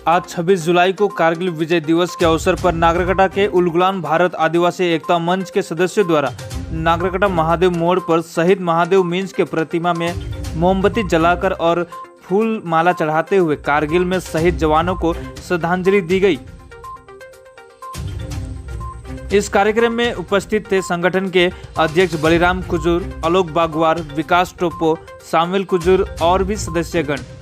आज 26 जुलाई को कारगिल विजय दिवस के अवसर पर नागराकाटा के उलगुलान भारत आदिवासी एकता मंच के सदस्यों द्वारा नागराकाटा महादेव मोड़ पर शहीद महादेव मिंज के प्रतिमा में मोमबत्ती जलाकर और फूल माला चढ़ाते हुए कारगिल में शहीद जवानों को श्रद्धांजलि दी गई। इस कार्यक्रम में उपस्थित थे संगठन के अध्यक्ष बलिराम कुजूर, आलोक बागवार, विकास टोप्पो, सामुएल कुजूर और भी सदस्यगण।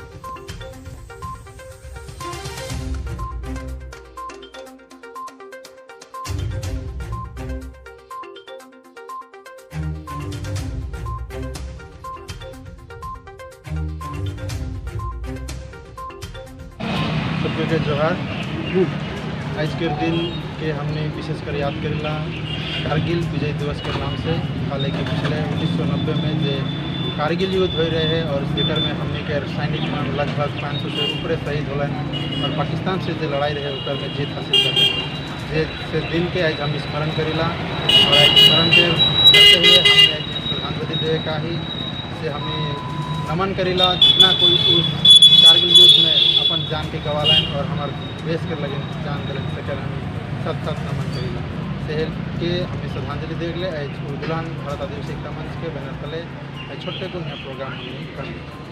सबके जोहार। आज के दिन के हमने विशेषकर याद करेला कारगिल विजय दिवस के नाम से। हालांकि पिछले 1990 में जो कारगिल युद्ध हो रहे हैं और जेकर में हमने के सैनिक मन लगभग 500 से ऊपर शहीद होलन और पाकिस्तान से जो लड़ाई रहे उकर में जीत हासिल कर जे से दिन के आज हम स्मरण करेला और आज स्मरण के करते हुए हमने आज श्रद्धांजलि देवे का ही से हमें नमन करेला जितना कोई उस कारगिल युद्ध में अपन जान के गवालन और हमारे देश के लगे जान दिलन सकर हमें सत सत नमन करेला शहर के हमें श्रद्धांजलि दे गए। आज उलगुलान भारत आदिवासी एकता मंच के बैनर तले छोटे को यहाँ प्रोग्राम हमने कर।